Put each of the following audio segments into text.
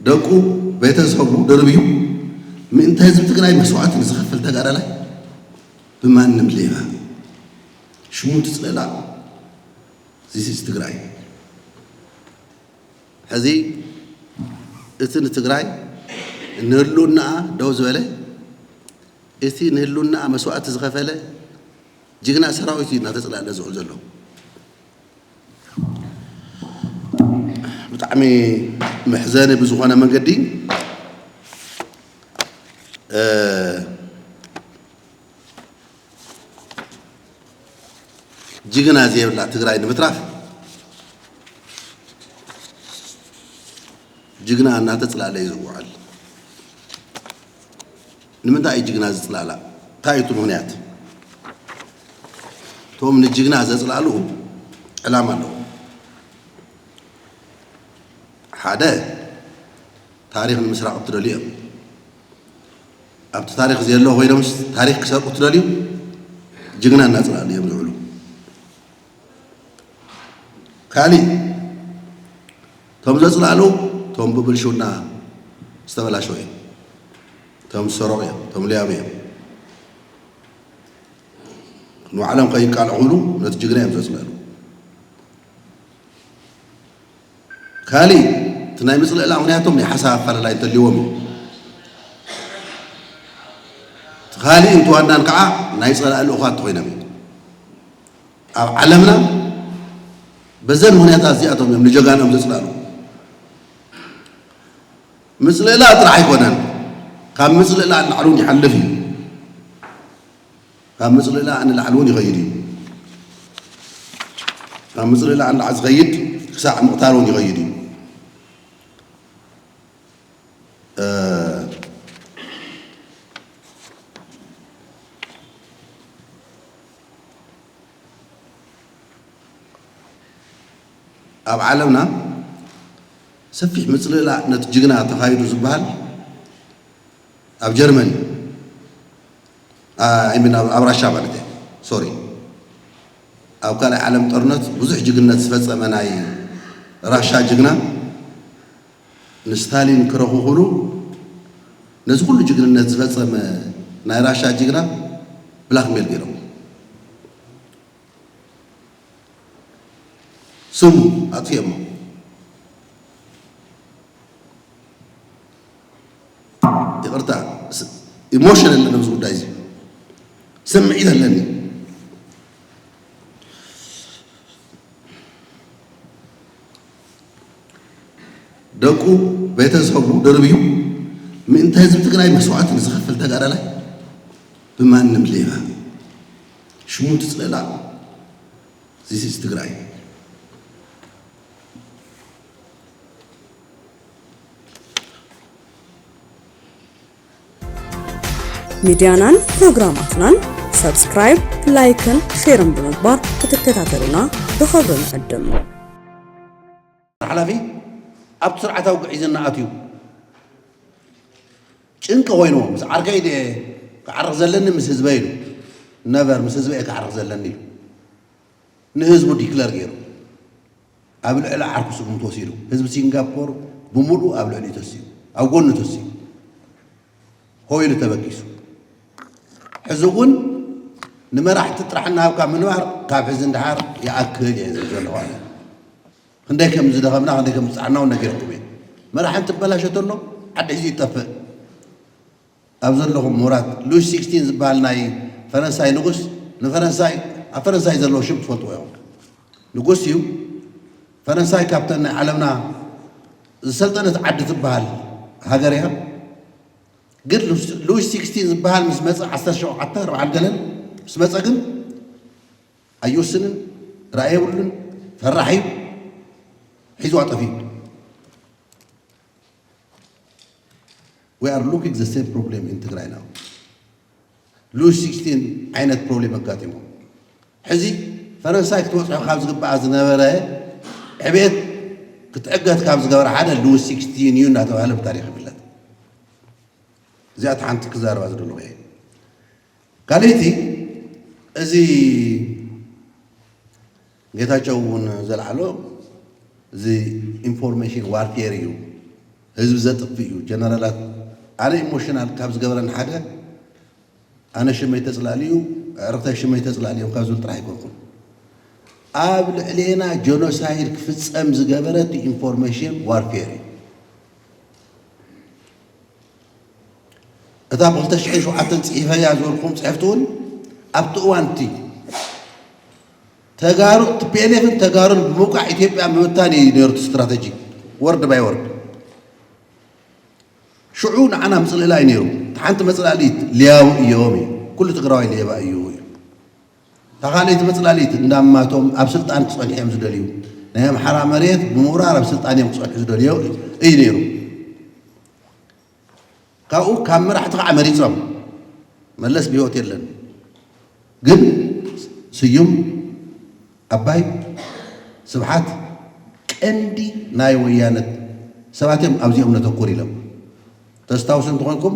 ደቁ፣ ቤተሰቡ ደርብዩ ምእንተ ህዝቢ ትግራይ መስዋዕቲ ንዝኸፍል ተጋዳላይ ብማንም ሌባ ሽሙ ትፅለላ። This is ትግራይ። ሕዚ እቲ ንትግራይ ንህልውናኣ ደው ዝበለ፣ እቲ ንህልውናኣ መስዋዕቲ ዝኸፈለ ጅግና ሰራዊት እዩ እናተፅላለ ዝውዕል ዘሎ። ብጣዕሚ መሕዘኒ ብዝኾነ መንገዲ፣ እ፣ ጅግና ዘይብላ ትግራይ ንምትራፍ ጅግና እናተፅላለ እዩ ዝውዕል። ንምንታይ እዩ ጅግና ዝፅላላ? እንታይ እዩ እቲ ምኽንያት? እቶም ንጅግና ዘፅላሉ ዕላማ ኣለዎም። ሓደ፣ ታሪኽ ንምስራቕ እትደልዩ እዮም። ኣብቲ ታሪኽ ዘየለ ኮይኖምስ ታሪኽ ክሰርቁ እትደልዩ ጅግና እናፅላሉ እዮም ዝውዕሉ። ካሊእ፣ እቶም ዘፅላሉ እቶም ብብልሽውና ዝተበላሸው እዮም። እቶም ዝሰረቑ እዮም፣ እቶም ሌባ እዮም። ንባዕሎም ከይቃልዑ ክብሉ ነቲ ጅግና እዮም ዘፅልእሉ። ካሊእ፣ እቲ ናይ ምፅልእላ ምኽንያቶም ናይ ሓሳብ ኣፈላላይ እንተልይዎም እዩ። እቲ ካሊእ እንትዋናን ከዓ ናይ ፀላኢ ልኡኻት ተኾይኖም እዮም። ኣብ ዓለምና በዘን ምኽንያታት እዚኣቶም እዮም ንጀጋኖም ዘፅላሉ። ምፅልእላ ጥራሕ ኣይኮነን፣ ካብ ምፅልእላ ንላዕሊ እውን ይሓልፍ እዩ። ካብ ምፅልእላ ንላዕሊ እውን ይኸይድ እዩ። ካብ ምፅልእላ ንላዕሊ ዝኸይድ ክሳዕ ምቕታል እውን ይኸይድ እዩ። እ፣ ኣብ ዓለምና ሰፊሕ ምፅልእላ ነቲ ጅግና ተኻይዱ ዝበሃል ኣብ ጀርመን እዩ። አ፣ I mean፣ ኣብ፣ ኣብ ራሻ ማለት እየ። ሶሪ። ኣብ ካልኣይ ዓለም ጦርነት ብዙሕ ጅግነት ዝፈጸመ ናይ ራሻ ጅግና ንስታሊን ክረኹኹሉ ነዚ ኩሉ ጅግንነት ዝፈጸመ ናይ ራሻ ጅግና ብላክሜል ገይሮም ስሙ ኣጥፊኦሞ። ይቕርታ፣ ስ-፣ ኢሞሽን ኣለኒ ኣብዚ ጉዳይ እዚ፣ ስምዒት ኣለኒ። ደቁ፣ ቤተሰቡ ደርብዩ ምእንተ ህዝቢ ትግራይ መስዋዕቲ ንዝኸፍል ተጋዳላይ ብማንም ሌባ ሽሙ ትፅለላ። This is ትግራይ። ሚድያናን ፕሮግራማትናን ሳብስክራይብ፣ ላይክን ሼርን ብምግባር ክትከታተሉና ብኽብሪ ንዕድም። ሓላፊ ኣብቲ ስርዓታዊ ግዒዝና ኣትዩ ጭንቂ ኮይንዎ ምስ ዓርከይ ድየ ክዓርኽ ዘለኒ ምስ ህዝበይ ኢሉ ነቨር ምስ ህዝበይ እየ ክዓርኽ ዘለኒ ኢሉ ንህዝቡ ዲክለር ገይሩ ኣብ ልዕሊ ዓርኩ ስጉምቲ ወሲዱ ህዝቢ ሲንጋፖር ብምሉኡ ኣብ ልዕሊኡ ተሲኡ ኣብ ጎኑ ተሲኡ ሆ ኢሉ ተበጊሱ ሕዚ እውን ንመራሕቲ ጥራሕ እናሃብካ ምንባር ካብ ሕዚ ንደሓር ይኣክል እየ ዝብል ዘለኹ ኣነ ክንደይ ከም ዝደኸምና ክንደይ ከም ዝፀዓና እውን ነጊረኩም እየ መራሒ እንትበላሸ ተሎ ዓዲ ሒዙ ይጠፍእ ኣብ ዘለኹም ምሁራት ሉዊስ ሲክስቲን ዝበሃል ናይ ፈረንሳይ ንጉስ ንፈረንሳይ ኣብ ፈረንሳይ ዘለዎ ሽም ትፈልጥዎ ኢኹም ንጉስ እዩ ፈረንሳይ ካብተን ናይ ዓለምና ዝሰልጠነት ዓዲ ትበሃል ሃገር እያ ግን ሉዊስ ሲክስቲን ዝበሃል ምስ መፀ ዓሰርተ ሸውዓተ ኣርባዓን ገለን ምስ መፀ ግን ኣይወስንን ራእይ የብሉን ፈራሕ እዩ ሒዝዋ ጠፊኡ We are looking the same problem in ትግራይ now. ሉዊስ ሲክስቲን ዓይነት ፕሮብሌም ኣጋጢሞም። ሕዚ ፈረንሳይ ክትበፅሖ ካብ ዝግባኣ ዝነበረ ዕቤት ክትዕገት ካብ ዝገበረ ሓደ ሉዊስ ሲክስቲን እዩ እናተባህለ ብታሪክ ይፍለጥ። እዚኣ እቲ ሓንቲ ክዛረባ ዝደለኹ እየ። ካልእቲ እዚ ጌታቸው እውን ዘልዓሎ እዚ ኢንፎርሜሽን ዋርፌር እዩ ህዝቢ ዘጥፍእ እዩ። ጀነራላት ኣነ ኢሞሽናል ካብ ዝገብረን ሓደ ኣነ ሽመይ ተፅላእልዩ፣ ኣዕርኽተይ ሽመይ ተፅላእልዮም ካብ ዝብል ጥራሕ ኣይኮንኩን። ኣብ ልዕሌና ጀኖሳይድ ክፍፀም ዝገበረ እቲ ኢንፎርሜሽን ዋርፌር እዩ። እታ ብ ክልተ ሽሕን ሸውዓተን ፅሒፈያ ዝበልኩም ፅሕፍቲ እውን ኣብቲ እዋን እቲ ተጋሩ፣ ቲ ፒ ኤል ኤፍን ተጋሩን ብምውቃዕ ኢትዮጵያ ምብታን እዩ ነይሩ እቲ ስትራተጂ፣ ወርድ ባይ ወርድ። ሽዑ ንዓና ምፅልእላይ ነይሩ። እቲ ሓንቲ መፅላሊት ሌያዊ እዮም እዩ፣ ኩሉ ትግራዋይ ሌባ እዩ እዩ። እታ ካልኣይቲ መፅላሊት እንዳማቶም ኣብ ስልጣን ክፀንሑ እዮም ዝደልዩ፣ ናይ ኣምሓራ መሬት ብምውራር ኣብ ስልጣን እዮም ክፀንሑ ዝደልዩ እዩ ነይሩ። ካብኡ ካብ መራሕቲ ከዓ መሪፆም፣ መለስ ብህይወት የለን ግን ስዩም፣ ኣባይ፣ ስብሓት ቀንዲ ናይ ወያነ ሰባት እዮም። ኣብዚኦም ነተኩር ኢሎም ተስታውሱ እንተኾንኩም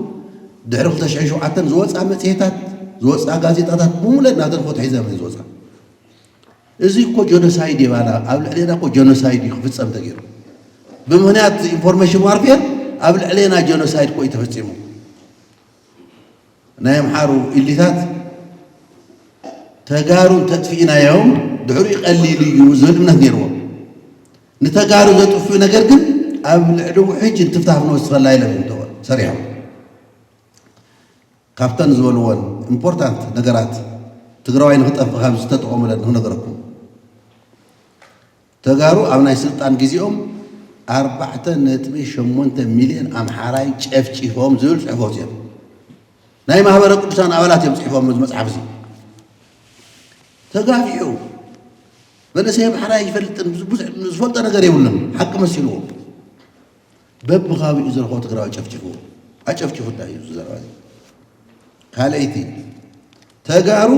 ድሕሪ ክልተ ሽሕን ሸውዓተን ዝወፃ መፅሄታት፣ ዝወፃ ጋዜጣታት ብምሉእ ናተን ፎቶ ሒዘም እዮም ዝወፃ። እዚ እኮ ጀኖሳይድ የባና፣ ኣብ ልዕሌና እኮ ጀኖሳይድ እዩ ክፍፀም ተገይሩ። ብምኽንያት ኢንፎርሜሽን ዋርፌር ኣብ ልዕሌና ጀኖሳይድ እኮ እዩ ተፈፂሙ። ናይ ኣምሓሩ ኢሊታት ተጋሩ እንተጥፊእናዮም ድሕሪኡ ቀሊል እዩ ዝብል እምነት ነይርዎም። ንተጋሩ ዘጥፍኡ ነገር ግን ኣብ ልዕሊ ውሕጅ እንትፍታፍ ንወስኸላ ኢሎም እዮም ተወ-፣ ሰሪሖም። ካብተን ዝበልወን ኢምፖርታንት ነገራት ትግራዋይ ንክጠፍእ ካብ ዝተጠቐሙለን ንክነገረኩም። ተጋሩ ኣብ ናይ ስልጣን ግዜኦም ኣርባዕተ ነጥቢ ሸሞንተ ሚልዮን ኣምሓራይ ጨፍጪፎም ዝብል ፅሑፍ ኣውፂኦም። ናይ ማህበረ ቅዱሳን ኣባላት እዮም ፅሒፎም እዚ መፅሓፍ እዚ። ተጋፊዑ መንእሰይ ኣምሓራይ ይፈልጥን ብዙሕ ዝፈልጦ ነገር የብሉን፣ ሓቂ መሲልዎ። በብኻቢኡ ዝረኸቦ ትግራዊ ጨፍጭፉ፣ ኣጨፍጭፉ እንታይ እዩ እዚ ዘረባ እዚ? ካልኣይቲ፣ ተጋሩ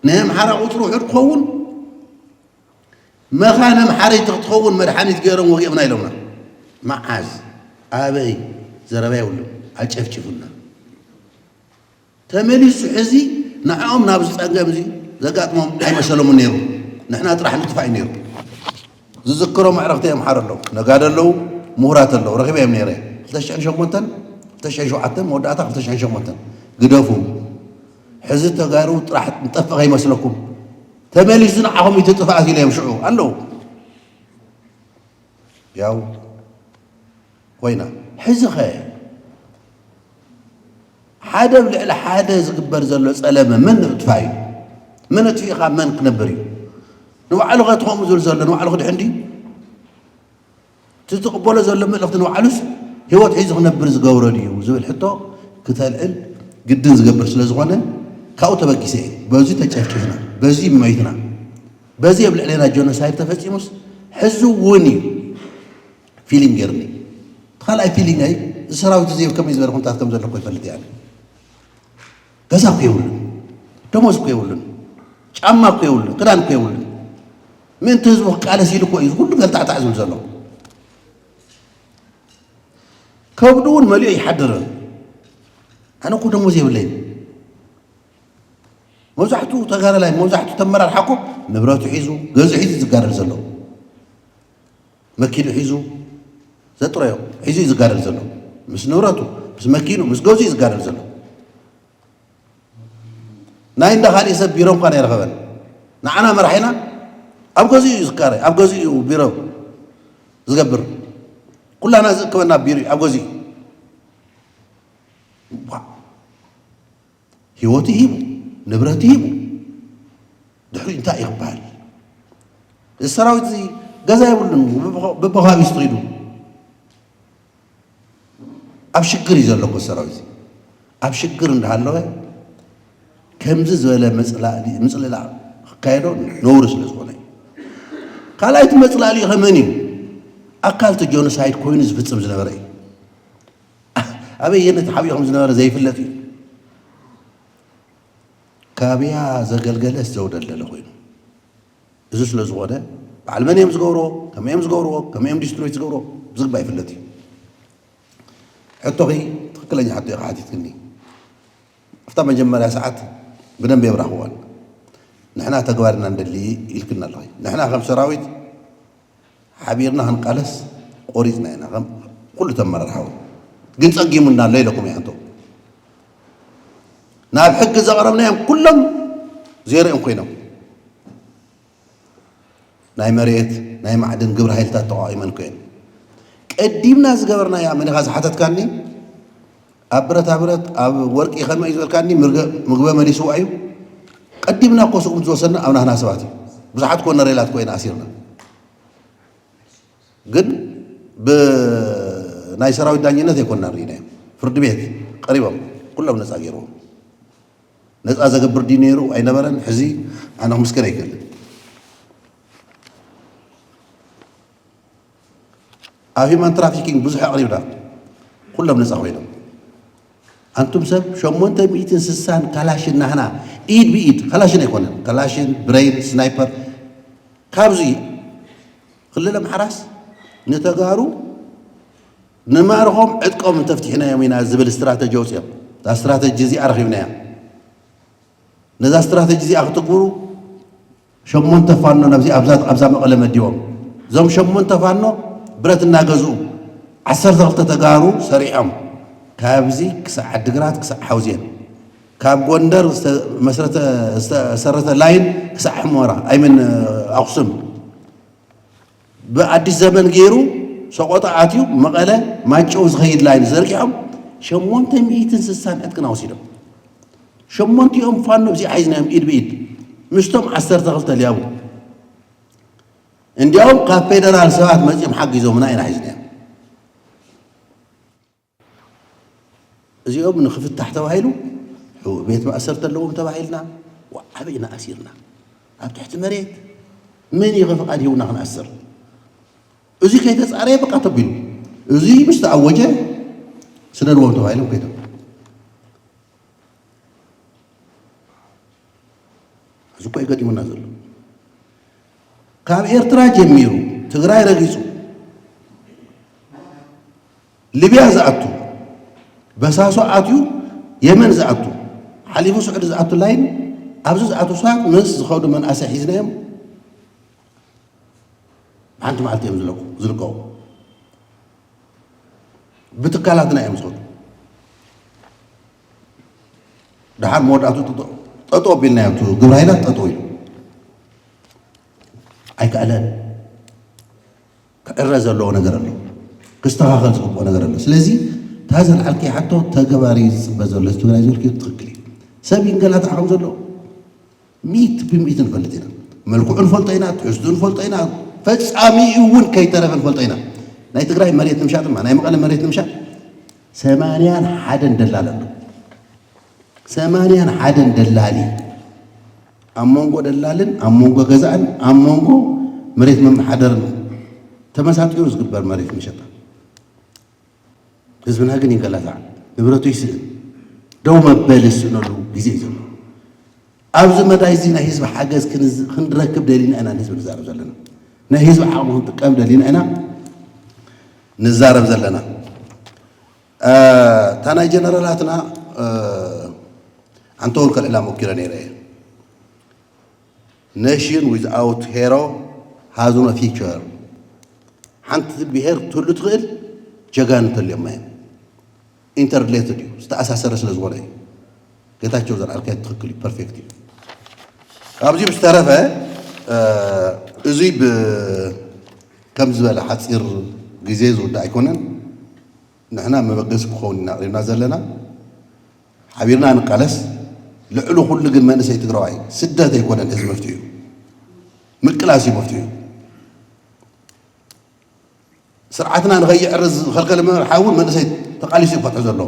ናይ ኣምሓራ ቁፅሪ ውሑድ ክኸውን፣ መኻን ኣምሓረይቲ ክትኸውን መድሓኒት ገይሮም ወጊኦምና ኢሎምና። መዓዝ? ኣበይ? ዘረባ የብሉን። ኣጨፍጭፉና። ተመሊሱ ሕዚ ንዕኦም ናብዚ ጸገም እዚ ዘጋጥሞም ኣይመሰሎምን ነይሩ። ንሕና ጥራሕ ንጥፋእ እዩ ነይሩ። ዝዝክሮም ኣዕርኽቲ ኣምሓሩ ኣለዉ፣ ነጋዶ ኣለዉ፣ ምሁራት ኣለዉ፣ ረኺበዮም ነይረ። ክልተ ሽሕን ሸሞንተን፣ ክልተ ሽሕን ሸውዓተን፣ መወዳእታ ክልተ ሽሕን ሸሞንተን። ግደፉ። ሕዚ ተጋሩ ጥራሕ ንጠፍእ ከይመስለኩም። ተመሊሱ ንዓኹም እዩ እቲ ጥፍኣት ኢሎም ሽዑ ኣለዉ። ያው ኮይና። ሕዚ ኸ ሓደ ኣብ ልዕሊ ሓደ ዝግበር ዘሎ ጸለመ መን ንምጥፋእ እዩ? መን ኣጥፊእኻ መን ክነብር እዩ? ንባዕሉ ኸ እቲ ከምኡ ዝብል ዘሎ ንባዕሉ ክድሕን ድዩ? እቲ ዝቕበሎ ዘሎ መልእኽቲ ንባዕሉስ ህይወት ሒዙ ክነብር ዝገብሮ ድዩ ዝብል ሕቶ ክተልዕል ግድን ዝገብር ስለ ዝኾነ ካብኡ ተበጊሰ እየ። በዚ ተጨፍጭፍና፣ በዚ መይትና፣ በዚ ኣብ ልዕሌና ጀኖሳይድ ተፈጺሙስ ሕዚ እውን እዩ። ፊሊንግ ገይርኒ። እቲ ካልኣይ ፊሊንገይ፣ እዚ ሰራዊት እዚ ከመይ ዝበለ ኩነታት ከም ዘሎ እኮ ይፈልጥ እየ ኣነ። ገዛ እኮ የብሉን፣ ደሞዝ እኮ የብሉን፣ ጫማ እኮ የብሉን፣ ክዳን እኮ የብሉን። ምእንቲ ህዝቡ ክቃለስ ኢሉ እኮ እዩ ኩሉ ገልታዕታዕ ዝብል ዘሎ። ከብዱ እውን መሊኡ ይሓድርን። ኣነ እኮ ደሞዝ የብለይን። መብዛሕትኡ ተጋዳላይ፣ መብዛሕትኡ ተመራርሓ እኮ ንብረቱ ሒዙ፣ ገዝኡ ሒዙ ዝጋደል ዘሎ። መኪኑ ሒዙ ዘጥረዮ ሒዙ እዩ ዝጋደል ዘሎ። ምስ ንብረቱ፣ ምስ መኪኑ፣ ምስ ገዝኡ እዩ ዝጋደል ዘሎ። ናይ እንዳ ካሊእ ሰብ ቢሮ እንኳን ኣይረኸበን። ንዓና መራሒና ኣብ ገዝኡ እዩ ዝካረ፣ ኣብ ገዝኡ እዩ ቢሮ ዝገብር። ኩላና ዝእክበና ቢሮ እዩ፣ ኣብ ገዝኡ እዩ። ዋ! ህይወቱ ሂቡ፣ ንብረቱ ሂቡ፣ ድሕሪኡ እንታይ እዩ ክበሃል? እዚ ሰራዊት እዚ ገዛ የብሉን፣ በብኸ-፣ በብኸባቢ እዩ ተኺዱ። ኣብ ሽግር እዩ ዘሎ እኮ ሰራዊት እዚ። ኣብ ሽግር እንዳሃለወ ከምዚ ዝበለ መፅላእሊ-፣ ምፅልላእ ክካየዶ ነውሪ ስለ ዝኾነ እዩ። ካልኣይቲ መፅላእሊ ከ መን እዩ? ኣካል እቲ ጆኖሳይድ ኮይኑ ዝፍፅም ዝነበረ እዩ። ኣበየነት ሓቢኡ ከም ዝነበረ ዘይፍለጥ እዩ። ካቢያ ዘገልገለስ ዘውደልደለ ኮይኑ። እዚ ስለ ዝኾነ፣ በዓል መን እዮም ዝገብርዎ፣ ከመይ እዮም ዝገብርዎ፣ ከመይ እዮም ዲስትሮይት ዝገብርዎ፣ ብዝግባእ ይፍለጥ እዩ። ሕቶኺ ትኽክለኛ ሕቶ ኢኻ ሓቲትክኒ። ኣብታ መጀመርያ ሰዓት ብደንብ የብራህዋን። ንሕና ተግባር ኢና ንደሊ ኢልክና ኣለኺ። ንሕና ከም ሰራዊት ሓቢርና ክንቃለስ ቆሪጽና ኢና። ከም ኩሉ ተመራርሓዊ ግን ጸጊሙና ኣሎ ኢለኩም እያ። እንቶ ናብ ሕጊ ዘቕረብናዮም ኩሎም ዜሮኦም ኮይኖም፣ ናይ መሬት ናይ ማዕድን ግብረ ሓይልታት ተቋቒመን ኮይን። ቀዲምና ዝገበርናያ መን ኢኻ ዝሓተትካኒ? ኣብ ብረታ ብረት ኣብ ወርቂ ከመይ እዩ ዝበልካኒ? ምርገ- ምግበ መሊስዋ እዩ። ቀዲምና እኮ ስጉምቲ ዝወሰድና ኣብ ናህና ሰባት እዩ። ብዙሓት ኮነሬላት ኮይና ኣሲርና። ግን ብናይ ሰራዊት ዳኝነት ኣይኮንናን ርኢናዮም። ፍርዲ ቤት ቀሪቦም ኩሎም ነፃ ገይርዎም። ነፃ ዘገብር ድዩ ነይሩ ኣይነበረን? ሕዚ ኣነ ክምስክር ኣይክእልን። ኣብ ሂማን ትራፊኪንግ ብዙሕ ኣቕሪብና ኩሎም ነፃ ኮይኖም። ኣንቱም ሰብ ሸሞንተ ሚእትን ስሳን ካላሽን ናህና ኢድ ብኢድ፣ ካላሽን ኣይኮነን፣ ካላሽን ብሬን ስናይፐር ካብዚ ክልል ኣምሓራስ ንተጋሩ ንማርኾም ዕጥቆም እንተፍቲሕናዮም ኢና ዝብል ስትራተጂ ኣውፅኦም። እዛ ስትራተጂ እዚኣ ረኺብናያ። ነዛ ስትራተጂ እዚኣ ክትግብሩ ሸሞንተ ፋኖ ናብዚ ኣብዛ ኣብዛ መቐለ መዲቦም። እዞም ሸሞንተ ፋኖ ብረት እናገዝኡ ዓሰርተ ክልተ ተጋሩ ሰሪዖም። ካብዚ ክሳዕ ዓድግራት ክሳዕ ሓውዜን፣ ካብ ጎንደር ዝተመስረተ ዝተሰረተ ላይን ክሳዕ ሕሞራ ኣይምን ኣኽሱም ብኣዲስ ዘመን ገይሩ ሰቆጣ ኣትዩ መቐለ ማጨው ዝኸይድ ላይን ዘርጊሖም ሸሞንተ ሚእትን ስሳን ዕጥቅና ወሲዶም። ሸሞንቲኦም ፋኖ እዚኣ ሒዝናዮም ኢድ ብኢድ ምስቶም ዓሰርተ ክልተ ሊያቡ። እንዲያውም ካብ ፌደራል ሰባት መፂኦም ሓጊዞምና ኢና ሒዝናዮም። እዚኦም ንክፍታሕ ተባሂሉ ሕቡእ ቤት ማእሰርቲ ኣለዎም ተባሂልና፣ ዓበይና ኣሲርና። ኣብ ትሕቲ መሬት መን እዩ ፍቓድ ሂቡና ክንኣስር? እዚ ከይተፃረየ በቃ ተቢሉ። እዚ ምስ ተኣወጀ ስደድዎም ተባሂሎም ከይዶም። እዚ እኮ እዩ ገጢሙና ዘሎ። ካብ ኤርትራ ጀሚሩ ትግራይ ረጊጹ ሊብያ ዝኣቱ፣ በሳሶ ኣትዩ የመን ዝኣቱ፣ ሓሊፉ ስዑዲ ዝኣቱ ላይን ኣብዚ ዝኣቱ ሰባት ምስ ዝኸዱ መናእሰይ ሒዝናዮም ሓንቲ መዓልቲ እዮም ዝለቁ- ዝልቀቑ። ብትካላትና እዮም ዝኸዱ። ደሓር መወዳእቱ ጠጠ- ጠጠው ኣቢልናዮ፣ እቲ ግብረ ሓይላት ጠጠው ኢሉ ኣይከኣለን። ክዕረ ዘለዎ ነገር ኣሎ፣ ክስተኻኸል ዝግብኦ ነገር ኣሎ። ስለዚ እታ ዘልዓልከይ ሕቶ ተገባሪ ዝፅበ ዘሎ ህዝቢ ትግራይ ዝበልክዮ ትኽክል እዩ። ሰብ ይንገላታዕ ከም ዘሎ ሚእቲ ብሚእቲ ንፈልጥ ኢና። መልክዑ ንፈልጦ ኢና፣ ትሕዝቱ ንፈልጦ ኢና፣ ፈፃሚኡ እውን ከይተረፈ ንፈልጦ ኢና። ናይ ትግራይ መሬት ንምሻጥ ድማ ናይ መቐለ መሬት ንምሻጥ ሰማንያን ሓደን ደላል ኣሎ። ሰማንያን ሓደን ደላሊ ኣብ መንጎ ደላልን ኣብ መንጎ ገዛእን ኣብ መንጎ መሬት መመሓደርን ተመሳጢሩ ዝግበር መሬት መሸጣ። ህዝብና ግን ይንገላታዕ፣ ንብረቱ ይስእን፣ ደው መበሊ ዝስእነሉ ግዜ እዩ ዘሎ። ኣብዚ መዳይ እዚ ናይ ህዝቢ ሓገዝ ክንዝ- ክንረክብ ደሊና ኢና ንህዝቢ ንዛረብ ዘለና። ናይ ህዝቢ ዓቕሚ ክንጥቀም ደሊና ኢና ንዛረብ ዘለና። እ፣ እታ ናይ ጀነራላትና እ፣ ኣንተ እውን ከልዕላ ሞኪረ ነይረ እየ። Nation without hero has no future። ሓንቲ ብሄር ትህሉ ትኽእል ጀጋኑ እንተልዮም እዮም። ኢንተርሌትድ እዩ፣ ዝተኣሳሰረ ስለ ዝኾነ እዩ። ጌታቸው ዘልዓልካዮ ትኽክል እዩ፣ ፐርፌክት እዩ። ካብዚ ብዝተረፈ እ፣ እዚ ብ- ከም ዝበለ ሓፂር ግዜ ዝውዳእ ኣይኮነን። ንሕና መበገሲ ክኸውን ኢና ኣቕሪብና ዘለና። ሓቢርና ንቃለስ። ልዕሊ ኩሉ ግን መንእሰይ ትግራዋይ ስደት ኣይኮነን እዚ መፍትሒኡ፣ ምቅላስ እዩ መፍትሒኡ። ስርዓትና ንኸይዕረ ዝኸልከለ መርሓ እውን መንእሰይ ተቃሊሱ እዩ ክፈትሖ ዘለዎ።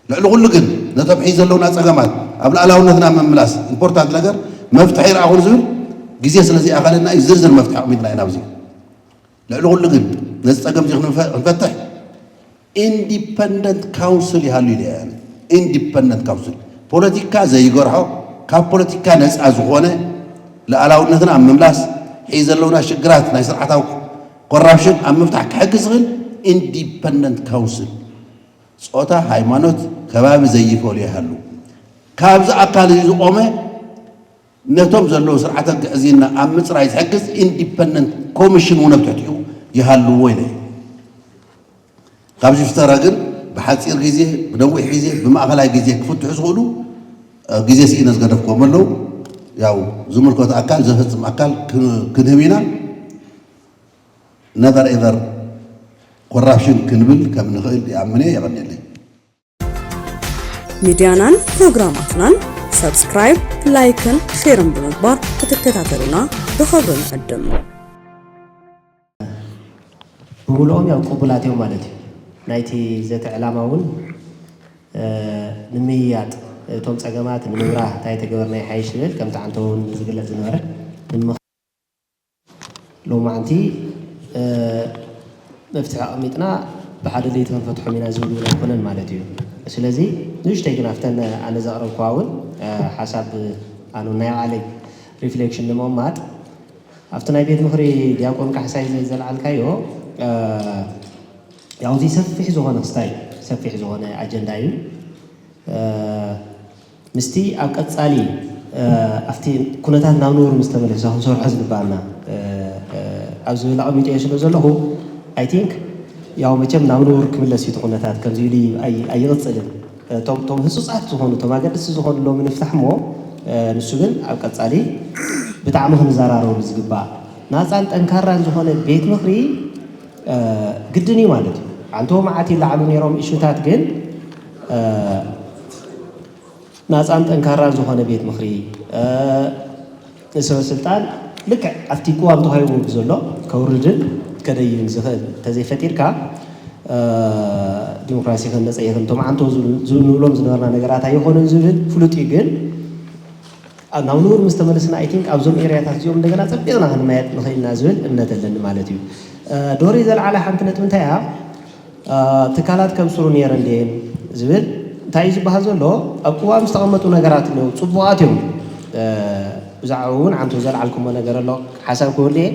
ልዕሊ ኩሉ ግን ነቶም ሕዚ ዘለውና ፀገማት ኣብ ልኣላውነትና ምምላስ ኢምፖርታንት ነገር መፍትሒ ይረኣኹን ዝብል ግዜ ስለ ዘይኣኸለና እዩ ዝርዝር መፍትሒ ኣቕሚጥና ኢና ኣብዚ። ልዕሊ ኩሉ ግን ነዚ ጸገም እዚ ክንፈ- ክንፈትሕ ኢንዲፐንደንት ካውንስል ይሃሉ ኢለ እየ። ኢንዲፐንደንት ካውንስል ፖለቲካ ዘይገርሖ፣ ካብ ፖለቲካ ነፃ ዝኾነ፣ ልኣላውነትና ኣብ ምምላስ፣ ሕዚ ዘለውና ሽግራት ናይ ስርዓታዊ ኮራፕሽን ኣብ ምፍታሕ ክሕግዝ ዝኽእል ኢንዲፐንደንት ካውንስል፣ ጾታ፣ ሃይማኖት፣ ከባቢ ዘይፈሉ ይሃሉ። ካብዚ ኣካል እዚ ዝቆመ ነቶም ዘለዉ ስርዓተ ግዕዝይና ኣብ ምፅራይ ዝሕግዝ ኢንዲፐንደንት ኮሚሽን እውን ኣብ ትሕቲኡ ይሃልዎ ኢለ እየ። ካብ ሽፍተራ ግን ብሓፂር ግዜ፣ ብነዊሕ ግዜ፣ ብማእኸላይ ግዜ ክፍትሑ ዝኽእሉ ግዜ ስኢነ ዝገደፍክዎም ኣለዉ። ያው ዝምልከቶ ኣካል፣ ዘፈፅም ኣካል ክንህብ ኢና። ነቨር ኤቨር ኮራፕሽን ክንብል ከም ንኽእል ይኣምን እየ። የቐንየለይ። ሚድያናን ፕሮግራማትናን ሳብስክራይብ፣ ላይክን ሼርን ብምግባር ክትከታተሉና ብኽብሪ ንዕድም። ብምልኦም ያው ቅቡላት እዮም ማለት እዩ። ናይቲ ዘተ ዕላማ እውን ንምይያጥ፣ እቶም ፀገማት ንምብራህ እንታይ ተገበርና ይሓይሽ ዝብል ከምቲ ዓንቶ እውን ዝግለፅ ዝነበረ ንምኽ ሎማዓንቲ መፍትሒ ኣቐሚጥና ብሓደ ለይቲ ክንፈትሖም ኢና ዝብል እውን ኣይኮነን ማለት እዩ። ስለዚ ንእሽተይ ግን ኣብተን ኣነ ዘቕረብኩዋ እውን ሓሳብ ኣኑ ናይ ባዕለይ ሪፍሌክሽን ንምቕማጥ ኣብቲ ናይ ቤት ምኽሪ ዲያቆን ካሕሳይ ዘልዓልካዮ ያውዚ ሰፊሕ ዝኾነ ክስታይ ሰፊሕ ዝኾነ ኣጀንዳ እዩ። ምስቲ ኣብ ቀፃሊ ኣብቲ ኩነታት ናብ ንቡር ምስ ተመለሰ ክንሰርሖ ዝግባኣና ኣብ ዝብል ኣቐሚጠዮ ስለ ዘለኹ I think ያው መቸም ናብ ንቡር ክምለስ እዩ እቲ ኩነታት ከምዚ ኢሉ ኣይቕፅልን። እቶም ህፁፃት ዝኾኑ እቶም ኣገደስቲ ዝኾኑ ሎሚ ንፍታሕ እሞ ንሱ ግን ኣብ ቀፃሊ ብጣዕሚ ክንዘራረበሉ ዝግባእ ናፃን ጠንካራን ዝኾነ ቤት ምኽሪ ግድን እዩ ማለት እዩ። ዓንቶ መዓት ይለዓሉ ነይሮም እሹታት ግን ናፃን ጠንካራን ዝኾነ ቤት ምኽሪ ንሰበ ስልጣን ልክዕ ኣብቲ ቅዋም ተዋሂቡ ብዘሎ ከውርድን ከደይብን ዝኽእል እንተዘይፈጢርካ ዲሞክራሲ ከመፀ ይኽእል። እቶም ዓንቶ ዝብል ንብሎም ዝነበርና ነገራት ኣይኾኑን ዝብል ፍሉጥ እዩ። ግን ናብ ንቡር ምስ ተመለስና I think ኣብዞም ኤርያታት እዚኦም እንደገና ፀቢቕና ክንመያጥ ንኽእልና ዝብል እምነት ኣለኒ ማለት እዩ። ዶሪ ዘልዓለ ሓንቲ ነጥቢ እንታይ እያ? ትካላት ከም ስሩ ነይረን ድየን ዝብል እንታይ እዩ ዝበሃል ዘሎ? ኣብ ቅዋም ዝተቐመጡ ነገራት እኒው ፅቡቓት እዮም። ብዛዕባ እውን ዓንቶ ዘልዓልኩሞ ነገር ኣሎ ሓሳብ ክህሉ እየ።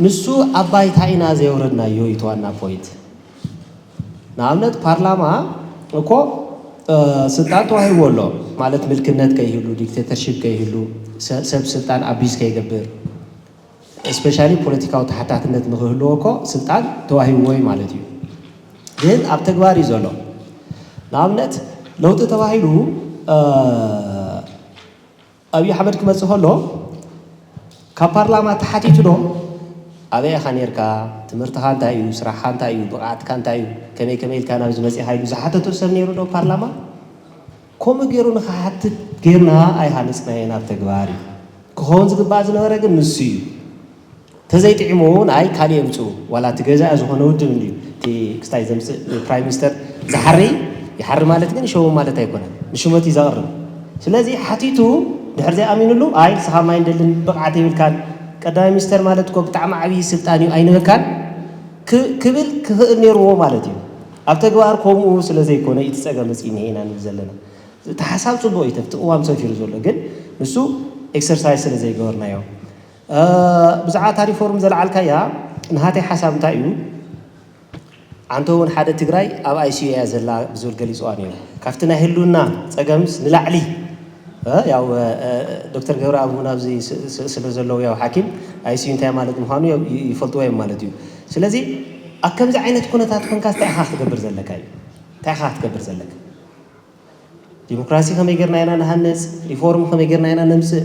ንሱ ኣብ ባይታ ኢና ዘየውረድናዮ እዩ እቲ ዋና ፖይንት። ንኣብነት ፓርላማ እኮ ስልጣን ተዋሂብዎ ኣሎ ማለት ምልክነት ከይህሉ፣ ዲክቴተርሺፕ ከይህሉ፣ ሰብ ስልጣን ኣቢዝ ከይገብር፣ ስፔሻሊ ፖለቲካዊ ተሓታትነት ንክህልዎ እኮ ስልጣን ተዋሂብዎ እዩ ማለት እዩ። ግን ኣብ ተግባር እዩ ዘሎ። ንኣብነት ለውጢ ተባሂሉ ኣብዪ ኣሕመድ ክመፅእ ከሎ ካብ ፓርላማ ተሓቲቱ ዶ ኣበይ ኢኻ ነርካ? ትምህርትኻ እንታይ እዩ? ስራሕኻ እንታይ እዩ? ብቕዓትካ እንታይ እዩ? ከመይ ከመይ ኢልካ ናብዚ መፂእኻ ኢሉ ዝሓተቶ ሰብ ነይሩ ዶ ፓርላማ? ከምኡ ገይሩ ንኽሓትት ጌርና ኣይሃነፅናዮን ኣብ ተግባር እዩ። ክኸውን ዝግባእ ዝነበረ ግን ንሱ እዩ። ተዘይጥዒሙ እውን ኣይ ካሊእ የምፅኡ ዋላ እቲ ገዛኢ ዝኾነ ውድብ እንድዩ እቲ ክስታይ ዘምፅእ ፕራይም ሚኒስተር ዝሓሪ ይሓሪ ማለት ግን ይሸሙ ማለት ኣይኮነን። ንሽመት እዩ ዘቕርብ። ስለዚ ሓቲቱ ድሕር ዘይኣሚንሉ ኣይ ንስኻ ማይ እንደልን ብቕዓት የብልካን ቀዳማይ ሚኒስተር ማለት እኮ ብጣዕሚ ዓብዪ ስልጣን እዩ ኣይንበካን ክብል ክኽእል ነይርዎ ማለት እዩ። ኣብ ተግባር ከምኡ ስለ ዘይኮነ እቲ ፀገም መፂእኒ ኢና ንብል ዘለና። እቲ ሓሳብ ፅቡቕ እዩ ተፍቲ ቅዋም ሰፊሩ ዘሎ ግን ንሱ ኤክሰርሳይዝ ስለ ዘይገበርናዮ። ብዛዕባ እታ ሪፎርም ዘልዓልካያ ንሃተይ ሓሳብ እንታይ እዩ? ዓንቶ እውን ሓደ ትግራይ ኣብ ኣይሲዩ እያ ዘላ ብዝብል ገሊፅዋ ነይሩ። ካብቲ ናይ ህልውና ፀገምስ ንላዕሊ ያው ዶክተር ገብረኣብ እውን ኣብዚ ስለ ዘለዉ ያው ሓኪም ኣይሲዩ እንታይ ማለት ምዃኑ ይፈልጥዎ እዮም ማለት እዩ። ስለዚ ኣብ ከምዚ ዓይነት ኩነታት ኮንካ እንታይ ኢኻ ክትገብር ዘለካ እዩ? እንታይ ኢኻ ክትገብር ዘለካ? ዲሞክራሲ ከመይ ጌርና ኢና ንሃንፅ፣ ሪፎርም ከመይ ጌርና ኢና ነምፅእ፣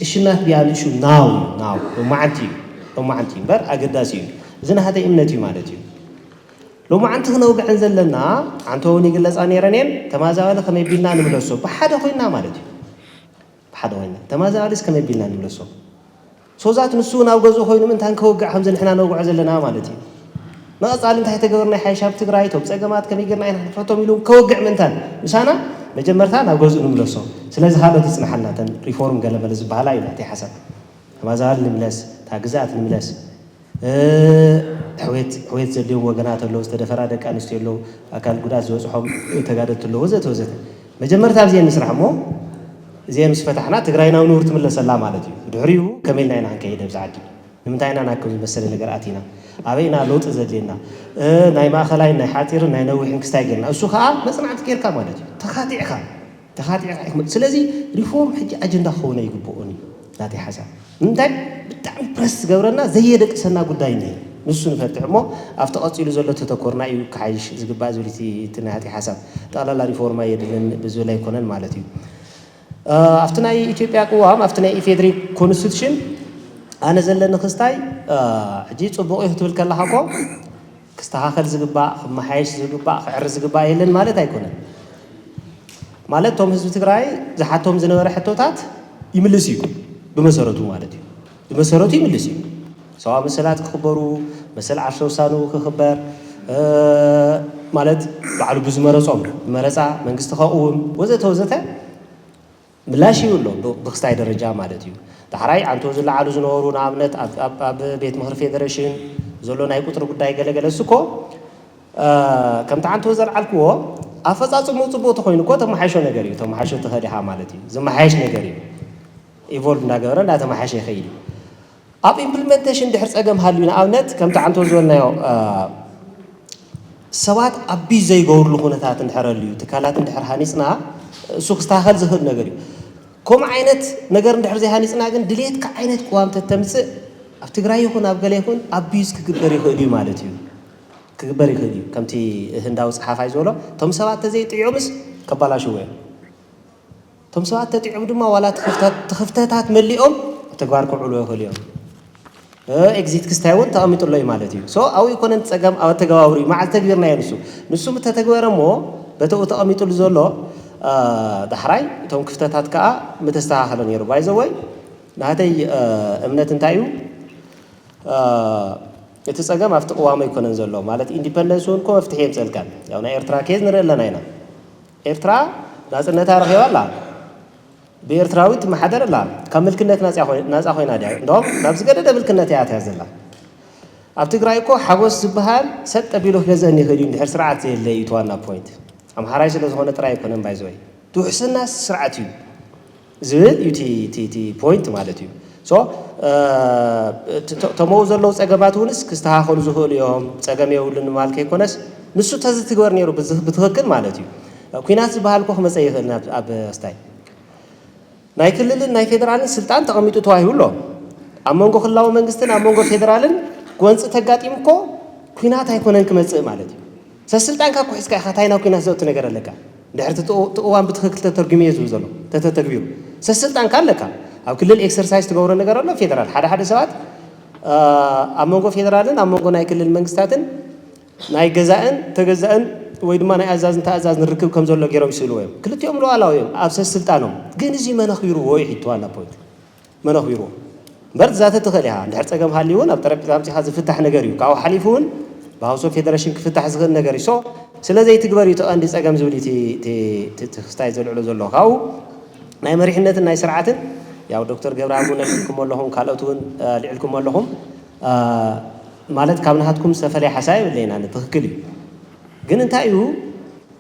እሽናት ቢያ ንእሹ ናው ናው ሎማዓንቲ እዩ ሎማዓንቲ እምበር ኣገዳሲ እዩ። እዚ ናሃተይ እምነት እዩ ማለት እዩ። ሎማዓንቲ ክነውግዐን ዘለና ዓንቶ እውን ይግለፃ ነይረን እየን። ተማዛባሊ ከመይ ቢልና ንምለሶ ብሓደ ኮይና ማለት እዩ። ብሓደ ኮይና ተማዛባሊስ ከመይ ቢልና ንምለሶ ሶዛት ንሱ ናብ ገዝኡ ኮይኑ ምእንታን ከወግዕ ከምዚ ንሕና ነውግዖ ዘለና ማለት እዩ። ንቐፃሊ እንታይ ተገበርና ይሓይሽ ኣብ ትግራይ እቶም ፀገማት ከመይ ጌርና ኢና ንፍሕቶም ኢሉ ከወግዕ ምእንታን ምሳና መጀመርታ ናብ ገዝኡ ንምለሶ። ስለዚ ካልኦት ይፅንሓልና እተን ሪፎርም ገለመለ ዝበሃላ እዩ ናተይ ሓሳብ። ተማዛባሊ ንምለስ፣ እታ ግዝኣት ንምለስ። ሕውየት ዘድልዮም ወገናት ኣለዉ፣ ዝተደፈራ ደቂ ኣንስትዮ ኣለዉ፣ ኣካል ጉድኣት ዝበፅሖም ተጋደልቲ ኣለዉ ወዘተ ወዘተ። መጀመርታ ኣብዚአን ንስራሕ እሞ እዚአን ምስ ፈታሕና ትግራይ ናብ ንቡር ትምለሰላ ማለት እዩ። ድሕሪኡ ከመይ ኢልና ኢና ክንከይድ ኣብዚ ዓዲ? ንምንታይ ኢና ናብ ከምዚ መሰለ ነገር ኣቲና? ኣበይ ኢና ለውጢ ዘድልየና? ናይ ማእኸላይን ናይ ሓፂርን ናይ ነዊሕን ክስታይ ጌርና እሱ ከዓ መፅናዕቲ ጌርካ ማለት እዩ። ተኻቲዕካ ተኻቲዕካ ኢኹም። ስለዚ ሪፎርም ሕጂ ኣጀንዳ ክኸውን ኣይግብኦን እዩ ናተይ ሓሳብ። ንምንታይ ብጣዕሚ ፕረስ ዝገብረና ዘየደቅሰና ጉዳይ እኒሀ። ንሱ ንፈትሕ እሞ ኣብቲ ቀፂሉ ዘሎ ተተኮርና እዩ ክሓይሽ ዝግባእ ዝብል እቲ ናቲ ሓሳብ። ጠቕላላ ሪፎርማ የድልን ብዝብል ኣይኮነን ማለት እዩ። ኣብቲ ናይ ኢትዮጵያ ቅዋም ኣብቲ ናይ ኢፌድሪ ኮንስቲቱሽን ኣነ ዘለኒ ክስታይ ሕጂ ፅቡቕ እዩ ክትብል ከለካ እኮ ክስተኻኸል ዝግባእ ክመሓየሽ ዝግባእ ክዕር ዝግባእ የለን ማለት ኣይኮነን። ማለት እቶም ህዝቢ ትግራይ ዝሓቶም ዝነበረ ሕቶታት ይምልስ እዩ ብመሰረቱ ማለት እዩ። ብመሰረቱ ይምልስ እዩ። ሰብኣዊ መሰላት ክኽበሩ፣ መሰል ዓርሰ ውሳኑ ክኽበር፣ ማለት ባዕሉ ብዝመረጾም መረፃ መንግስቲ ከቕውም ወዘተ ወዘተ ምላሽ ይብሎ ብክስታይ ደረጃ ማለት እዩ። ዳሕራይ ዓንቶ ዝለዓሉ ዝነበሩ ንኣብነት ኣብ ቤት ምኽሪ ፌደሬሽን ዘሎ ናይ ቁፅሪ ጉዳይ ገለገለ እሱ እኮ ከምቲ ዓንቶ ዘልዓልክዎ ኣፈፃፅሙ ፅቡቅ ተኮይኑ እኮ ተመሓይሾ ነገር እዩ። ተመሓይሾ ተኸዲኻ ማለት እዩ። ዝመሓየሽ ነገር እዩ። ኢቮልቭ እንዳገበረ እንዳተመሓሸ ይኸይድ እዩ። ኣብ ኢምፕሊመንቴሽን ድሕር ፀገም ሃልዩ ንኣብነት ከምቲ ዓንቶ ዝበልናዮ ሰባት ኣቢዝ ዘይገብርሉ ኩነታት እንድሕር ኣልዩ ትካላት እንድሕር ሃኒፅና እሱ ክስተካከል ዝኽእል ነገር እዩ። ከምኡ ዓይነት ነገር እንድሕር ዘይሃኒፅና ግን ድሌትካ ዓይነት ቅዋም ተተምፅእ ኣብ ትግራይ ይኹን ኣብ ገለ ይኹን ኣቢዝ ክግበር ይኽእል እዩ ማለት እዩ። ክግበር ይኽእል እዩ። ከምቲ ህንዳዊ ፀሓፋይ ዝበሎ እቶም ሰባት ተዘይጥዕዮምስ ከባላሽዎ እዮም። እቶም ሰባት ተጥዕዮም ድማ ዋላ ትኽፍተታት መሊኦም ኣብ ተግባር ክውዕሉ ይኽእሉ እዮም። ኤግዚት ክስታይ እውን ተቐሚጡሎ እዩ ማለት እዩ። ሶ ኣብኡ ይኮነን ፀገም ኣብ ኣተገባብሩ እዩ። መዓዝ ተግቢርናዮ ንሱ ንሱ ምተተግበረ እሞ በተኡ ተቐሚጡሉ ዘሎ ዳሕራይ እቶም ክፍተታት ከዓ ምተስተኻኸለ ነይሩ። ባይዘወይ ናተይ እምነት እንታይ እዩ እቲ ፀገም ኣብቲ ቅዋም ኣይኮነን ዘሎ ማለት ኢንዲፐንደንስ እውን እኮ መፍትሒ የምፀልካን ያው ናይ ኤርትራ ኬዝ ንርኢ ኣለና ኢና ኤርትራ ናፅነታ ረኺባ ኣላ። ብኤርትራዊ ትመሓደር ኣላ። ካብ ምልክነት ናፃ ኮይና ድያ? እንደውም ናብ ዝገደደ ምልክነት እያ ኣትያ ዘላ። ኣብ ትግራይ እኮ ሓጎስ ዝበሃል ሰጥ ኣቢሉ ክገዝአኒ ይኽእል እዩ እንድሕር ስርዓት ዘየለ እዩ እቲ ዋና ፖይንት። ኣምሓራይ ስለ ዝኾነ ጥራይ ኣይኮነን ባይዘወይ እቲ ውሕስና ስርዓት እዩ ዝብል እዩ እቲ ፖይንት ማለት እዩ። ተመው ዘለዉ ፀገማት እውንስ ክስተኻኸሉ ዝኽእሉ እዮም ፀገም የብሉን ምባል ከይኮነስ ንሱ ተዝትግበር ነይሩ ብትኽክል ማለት እዩ። ኩናት ዝበሃል እኮ ክመፀ ይኽእል ኣብ ስታይ ናይ ክልልን ናይ ፌደራልን ስልጣን ተቐሚጡ ተዋሂቡ ኣሎ። ኣብ መንጎ ክልላዊ መንግስትን ኣብ መንጎ ፌደራልን ጎንፂ ተጋጢሙ እኮ ኩናት ኣይኮነን ክመፅእ ማለት እዩ። ሰስልጣንካ እኮ ሒዝካ ኢኻ ታይ ናብ ኩናት ዘእቱ ነገር ኣለካ። ድሕሪ እቲ እዋን ብትኽክል ተተርጉሙ እየ ዝብል ዘሎ ተተተግቢሩ ሰስልጣንካ ኣለካ። ኣብ ክልል ኤክሰርሳይዝ ትገብሮ ነገር ኣሎ ፌደራል ሓደ ሓደ ሰባት ኣብ መንጎ ፌደራልን ኣብ መንጎ ናይ ክልል መንግስታትን ናይ ገዛእን ተገዛእን ወይ ድማ ናይ ኣዛዝን ተኣዛዝን ርክብ ከም ዘሎ ገይሮም ይስእልዎ እዮም። ክልቲኦም ሉዓላዊ እዮም ኣብ ሰስልጣኖም። ግን እዚ መን ኣኽቢርዎ እዩ ሕቶ ዋና ፖይንት። መን ኣኽቢርዎ? እምበር ትዛተ ትኽእል ኢኻ። እንድሕር ፀገም ሃልዩ እውን ኣብ ጠረጴዛ ኣምፂኻ ዝፍታሕ ነገር እዩ። ካብኡ ሓሊፉ እውን ብሃውስ ኦፍ ፌደሬሽን ክፍታሕ ዝኽእል ነገር እዩ። ሶ ስለ ዘይትግበር እዩ እቲ ቀንዲ ፀገም ዝብል እዩ እቲ ክስታይ ዘልዕሎ ዘሎ። ካብኡ ናይ መሪሕነትን ናይ ስርዓትን ያው ዶክተር ገብረኣብ እውን ኣልዒልኩሞ ኣለኹም ካልኦት እውን ኣልዒልኩሞ ኣለኹም ማለት ካብ ናሃትኩም ዝተፈለየ ሓሳብ የብለይን ኣነ ትኽክል እዩ ግን እንታይ እዩ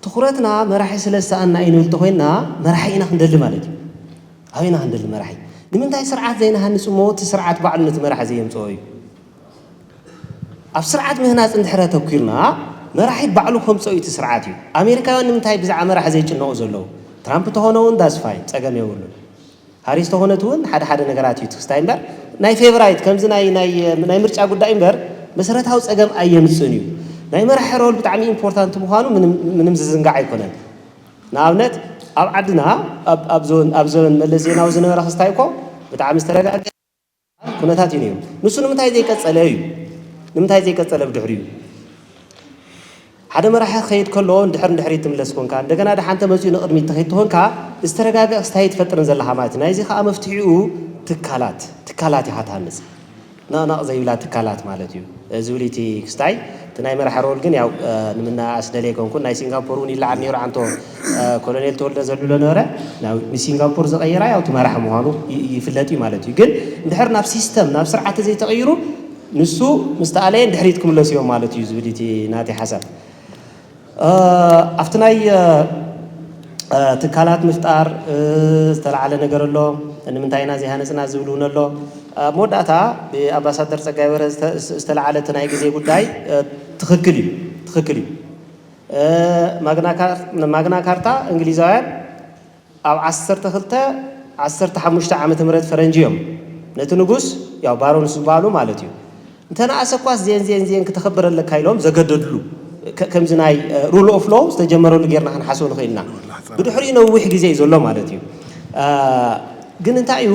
ትኹረትና መራሒ ስለ ዝሰኣንና እዩ ንብል እንተኾይንና መራሒ ኢና ክንደሊ ማለት እዩ ኣበይ ኢና ክንደሊ መራሒ ንምንታይ ስርዓት ዘይንሃንፅ እሞ እቲ ስርዓት ባዕሉ ነቲ መራሒ ዘየምፅኦ እዩ ኣብ ስርዓት ምህናፅ እንድሕር ኣተኲርና መራሒ ባዕሉ ከምፅኦ እዩ እቲ ስርዓት እዩ ኣሜሪካውያን ንምንታይ ብዛዕባ መራሒ ዘይጭነቑ ዘለዉ ትራምፕ እንተኾነ እውን that's fine ፀገም የብሉን ሃሪስ ተኾነት እውን ሓደ ሓደ ነገራት እዩ ትክስታይ እምበር ናይ ፌቨራይት ከምዚ ናይ ናይ ናይ ምርጫ ጉዳይ እምበር መሰረታዊ ፀገም ኣየምፅእን እዩ ናይ መራሒ ሮል ብጣዕሚ ኢምፖርታንት ምዃኑ ምንም ዝዝንጋዕ ኣይኮነን ንኣብነት ኣብ ዓድና ኣብ ዘበን መለስ ዜናዊ ዝነበረ ክስታይ እኮ ብጣዕሚ ዝተረጋገ ኩነታት እዩ ነይሩ ንሱ ንምንታይ ዘይቀፀለ እዩ ንምንታይ ዘይቀፀለ ብድሕሪኡ ሓደ መራሒ ክኸይድ ከሎ ንድሕር ንድሕሪት ትምለስ ኮንካ እንደገና ደሓን ተመፂኡ ንቕድሚት ትኸይድ ተኾንካ ዝተረጋገ ክስታይ ትፈጥርን ዘለኻ ማለት እዩ ናይዚ ከዓ መፍትሒኡ ትካላት ትካላት ኢኻ ትሃንፅ ነቕነቕ ዘይብላ ትካላት ማለት እዩ ዝብል እቲ ክስታይ እቲ ናይ መራሒ ሮል ግን ያው ንምናኣስ ደልየ ኮንኩን ናይ ሲንጋፖር እውን ይለዓል ነይሩ ዓንቶ ኮሎኔል ተወልደ ዘልብሎ ነበረ ንሲንጋፖር ዝቐየራ ያው እቲ መራሒ ምዃኑ ይፍለጥ እዩ ማለት እዩ ግን እንድሕር ናብ ሲስተም ናብ ስርዓት ዘይተቐይሩ ንሱ ምስ ተኣለየ ድሕሪት ክምለሱ እዮም ማለት እዩ ዝብል እቲ ናተይ ሓሳብ ኣብቲ ናይ ትካላት ምፍጣር ዝተለዓለ ነገር ኣሎ ንምንታይ ኢና ዘይሃነፅና ዝብል እውን ኣሎ ኣብ መወዳእታ ብኣምባሳደር ፀጋይ በርሀ ዝተለዓለ እቲ ናይ ግዜ ጉዳይ ትኽክል እዩ ትኽክል እዩ ማግና ካርታ እንግሊዛውያን ኣብ ዓሰርተ ክልተ ዓሰርተ ሓሙሽተ ዓመተ ምህረት ፈረንጂ እዮም ነቲ ንጉስ ያው ባሮንስ ዝበሃሉ ማለት እዩ እንተነኣሰ እኳስ ዜን ዜን ዜን ክተኸብር ኣለካ ኢሎም ዘገደድሉ፣ ከ-፣ ከምዚ ናይ፣ እ፣ rule of law ዝተጀመረሉ ጌርና ክንሓስቦ ንኽእል ኢና። ብድሕሪኡ ነዊሕ ግዜ እዩ ዘሎ ማለት እዩ። እ፣ ግን እንታይ እዩ፣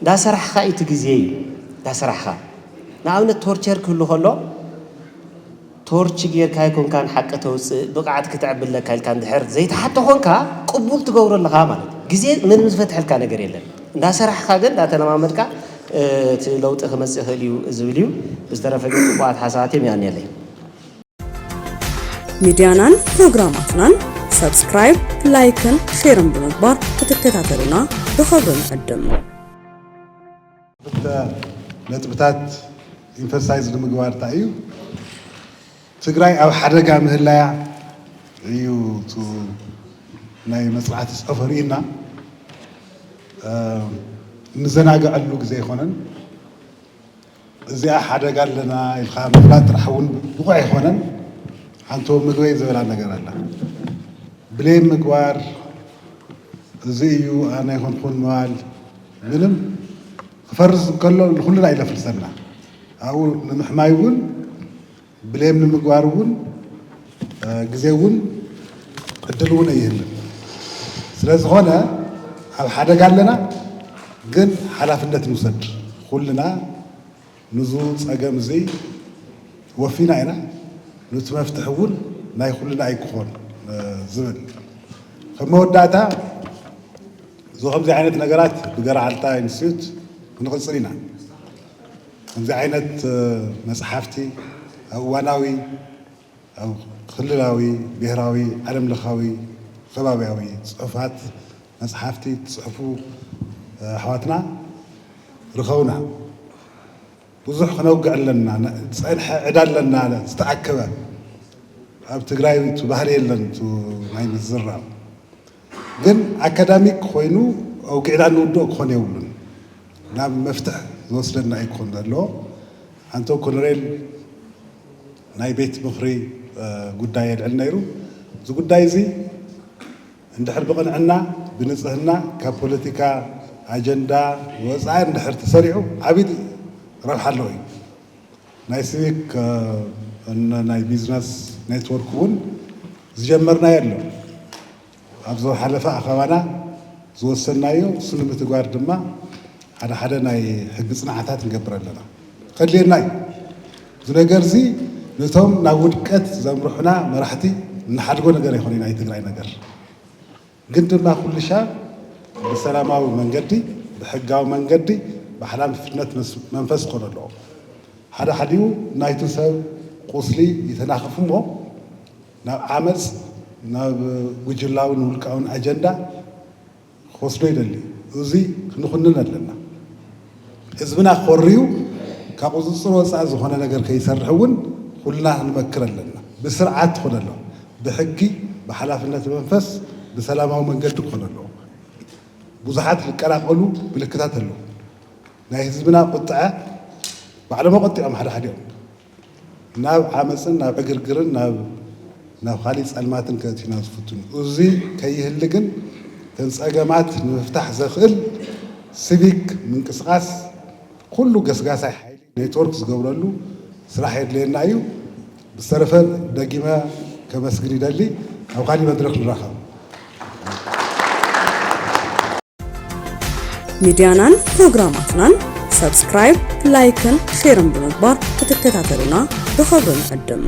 እንዳሰራሕኻ እዩ እቲ ግዜ እዩ። እንዳሰራሕኻ፣ ንኣብነት ቶርቸር ክህሉ ከሎ፣ ቶርች ጌርካ ኣይኮንካን ሓቂ ተውፅእ፣ ብቕዓት ክትዕቢ ኣለካ ኢልካ እንድሕር ዘይትሓቶ ኮንካ፣ ቅቡል ትገብሮ ኣለኻ ማለት እዩ። ግዜ ምንም ዝፈትሐልካ ነገር የለን። እንዳሰራሕካ ግን እንዳተለማመድካ፣ እ፣ እቲ ለውጢ ክመፅእ ይኽእል እዩ ዝብል እዩ። ብዝተረፈ ግን ፅቡቓት ሓሳባት እዮም ያኔለይ። ሚድያናን ፕሮግራማትናን ሰብስክራይብ፣ ላይክን ሼርን ብምግባር ክትከታተሉና ብኽብሪ ንዕድም። ክልተ ነጥብታት ኢንፈሳይዝ ንምግባር እንታይ እዩ፣ ትግራይ ኣብ ሓደጋ ምህላያ እዩ። እቲ ናይ መፅናዕቲ ፅሑፍ ርእና፣ እ፣ እንዘናግዐሉ ግዜ ኣይኮነን። እዚኣ ሓደጋ ኣለና ኢልካ ምፍላጥ ጥራሕ እውን ብቑዕ ኣይኮነን። ሓንቶ ምግበይ ዝበላ ነገር ኣላ። ብሌም ምግባር፣ እዚ እዩ ኣነ ኣይኮንኩን ምባል፣ ምንም ክፈርስ እንከሎ ንኩልና እዩ ዘፍርሰና። ኣብኡ ንምሕማይ እውን ብሌም ንምግባር እውን፣ እ፣ ግዜ እውን ዕድል እውን ኣይህልን። ስለ ዝኾነ ኣብ ሓደጋ ኣለና፣ ግን ሓላፍነት ንውሰድ። ኩልና ንዙ ፀገም እዚ ወፊና ኢና። ኑቲ መፍትሒ እውን ናይ ኩልና ኣይክኾን፣ እ፣ ዝብል። ከም መወዳእታ፣ እዚ ከምዚ ዓይነት ነገራት ብገራዓልታ ኢንስቲትዩት ክንቕፅል ኢና። ከምዚ ዓይነት፣ እ፣ መፅሓፍቲ ኣብ እዋናዊ፣ ኣብ ክልላዊ፣ ብሄራዊ፣ ዓለም ለኻዊ፣ ከባብያዊ ፅሑፋት፣ መፅሓፍቲ ትፅሕፉ፣ እ፣ ኣሕዋትና ርኸቡና። ብዙሕ ክነውግዕ ኣለና። ነ-፣ ዝፀንሐ ዕዳ ኣለና ዝተኣከበ። ኣብ ትግራይ እቲ ባህሊ የለን፣ እቲ ናይ ምዝራብ። ግን ኣካዳሚክ ኮይኑ ኣውጊዕና እንውድኦ ክኾን የብሉን። ናብ መፍትሕ ዝወስደና እዩ ክኾን ዘለዎ። ኣንቶ ኮሎኔል ናይ ቤት ምኽሪ፣ እ፣ ጉዳይ የልዕል ነይሩ። እዚ ጉዳይ እዚ እንድሕር ብቕንዕና፣ ብንፅህና፣ ካብ ፖለቲካ ኣጀንዳ ወፃኢ እንድሕር ተሰሪዑ ዓብዪ ረብሓ ኣለዎ እዩ። ናይ ሲቪክ፣ እ፣ እነ ናይ ቢዝነስ ኔትወርክ እውን ዝጀመርናዮ ኣሎ። ኣብ ዝሓለፈ ኣኸባና ዝወሰናዮ እሱ ንምትግባር ድማ ሓደ ሓደ ናይ ሕጊ ፅንዓታት ንገብር ኣለና። ከድልየና እዩ። እዚ ነገር እዚ ነቶም ናብ ውድቀት ዘምርሑና መራሕቲ እንሓድጎ ነገር ኣይኮነ ናይ ትግራይ ነገር። ግን ድማ ኩሉ ሻብ ብሰላማዊ መንገዲ፣ ብሕጋዊ መንገዲ፣ ብሓላፍነት መስ-፣ መንፈስ ክኾነ ኣለዎ። ሓደ ሓዲኡ ናይቱ ሰብ ቁስሊ ይተናኽፍ እሞ ናብ ዓመፅ፣ ናብ ጉጅላውን ውልቃውን ኣጀንዳ ክወስዶ ይደሊ። እዚ ክንኹንን ኣለና። ህዝብና ክኾርዩ ካብ ቁፅፅር ወፃኢ ዝኾነ ነገር ከይሰርሕ እውን ኩልና ክንመክር ኣለና። ብስርዓት ክኾነ ኣለዎ። ብሕጊ፣ ብሓላፍነት መንፈስ፣ ብሰላማዊ መንገዲ ክኾነ ኣለዎ። ብዙሓት ዝቀላቐሉ ምልክታት ኣለዉ። ናይ ህዝብና ቁጥዐ ባዕሎም ቆጢዖም ሓደ ሓዲኦም ናብ ዓመፅን ናብ ዕግርግርን ናብ፣ ናብ ካሊእ ፀልማትን ከእትዩና ዝፍትኑ። እዚ ከይህሊ ግን እተን ፀገማት ንምፍታሕ ዘኽእል ሲቪክ ምንቅስቓስ ኩሉ ገስጋሳይ ሓይሊ ኔትወርክ ዝገብረሉ ስራሕ የድልየና እዩ። ብዝተረፈ ደጊመ ከመስግን ይደሊ። ኣብ ካሊእ መድረኽ ንራኸብ። ሚድያናን ፕሮግራማትናን ሰብስክራይብ፣ ላይክን ሼርን ብምግባር ክትከታተሉና ብኽብሪ ንዕድም።